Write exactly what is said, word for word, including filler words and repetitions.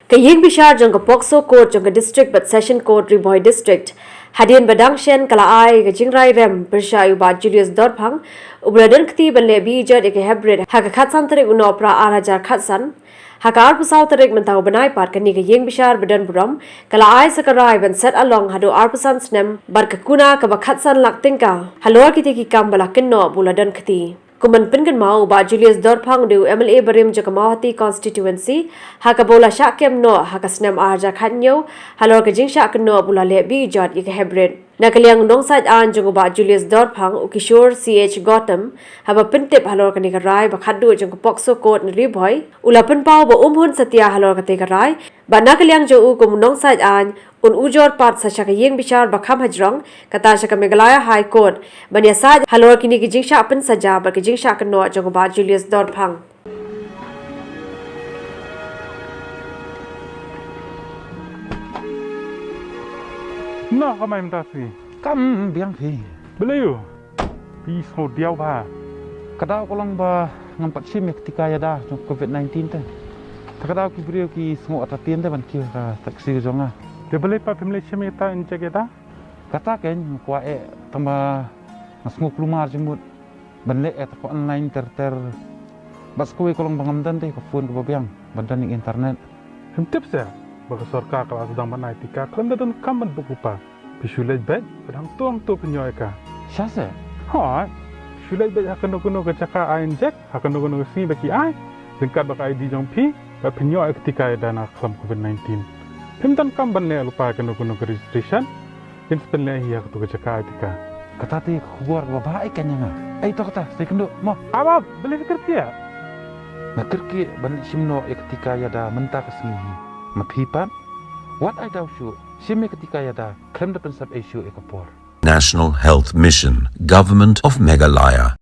Ka ïing bishar jong ka POCSO Court jong ka District bad Session Court Ri Bhoi District, hadien ba dang shen ka la ai ka jingrai rem pyrshah ïa u Bah Julius Dorphang, uba la don kti ban leh bih jot ïa ka hybrid ha ka khatsan tarik u Nohprah ar hajar khatsan. Ha ka arphew saw tarik mynta u bnai pat kane ka ïing bishar ba don burom ka la ai sa ka rai ban set along haduh arphew san snem bad ka kuna kaba khatsan lak tyngka halor kitei ki kam ba la kynnoh ba u la don kti. Kum ban pynkynmaw, u Bah Julius Dorphang u dei u MLA barim jong ka Mawhati Constituency, ha kaba u la shah kem noh ha ka snem ar hajar khathynñiew halor ka jingshah kynnoh ba u la leh bih jot ïa ka hybrid. Na ka liang u nongsaid aiñ jong u Bah Julius Dorphang, u Kishore C H Gautam, haba pyntip halor kane ka rai ba khatduh jong ka POCSO Court na Ri Bhoi, u la pynpaw ba um hun satia halor katei ka rai, bad na ka liang jong u kum u nongsaid aiñ, un ujor pat sa sha ka ïing bishar ba kham hajrong, kata sha ka Meghalaya High Court, ban ïasaid halor kine ki jingshah pynsaja bad ki jingshah kynnoh jong u Bah Julius Dorphang. Noh, ka mai mynta sngi? Kam biang phi. Balei u? Phi sngew diaw bha. Ka daw ka long ba ngam pat shim ïa ka tika ïada jong covid nineteen te. Ta ka daw ki briew ki sngew atatien te ban kiew ka taxi jong nga. Te balei pat phim leit shim ïa ta injek ïada? Kata kein nga kwah eh tang ba nga sngew kulmar jingmut ban leh eh ta ka online ter ter. Bad sa kawei ka long ba ngam don te ka phone kaba biang ban don ïa internet. Phim tip seh ba ka sorkar ka la sdang ban ai tika khlem da donkam ban buh lypa. Phi shu leit beit bad hangto hangto phin ïoh ïa ka. Shisha seh? Hooid. Shu leit beit ha kano kano ka jaka ai injek, ha kano kano ka sngi ba ki ai, ryngkat bad ka I D jong phi, bad phin ïoh ïa ka tika ïada na ka khlam covid nineteen. Phim donkam ban leh lypa ha kano kano ka registration. Kin sa pynleh hi ha kato ka jaka ai tika. Kata te ka khubor kaba bha eh kane ïa nga. Ei to kata, sa ïakynduh mo. Aba, balei phi kyrkieh? Nga kyrkieh ban leit shim noh ïa ka tika ïada mynta ka sngi hi. Ma phi pat? Wat ai daw shuh, shim ïa ka tika ïada khlem da pynsep ei shuh ïa ka por. National Health Mission, Government of Meghalaya.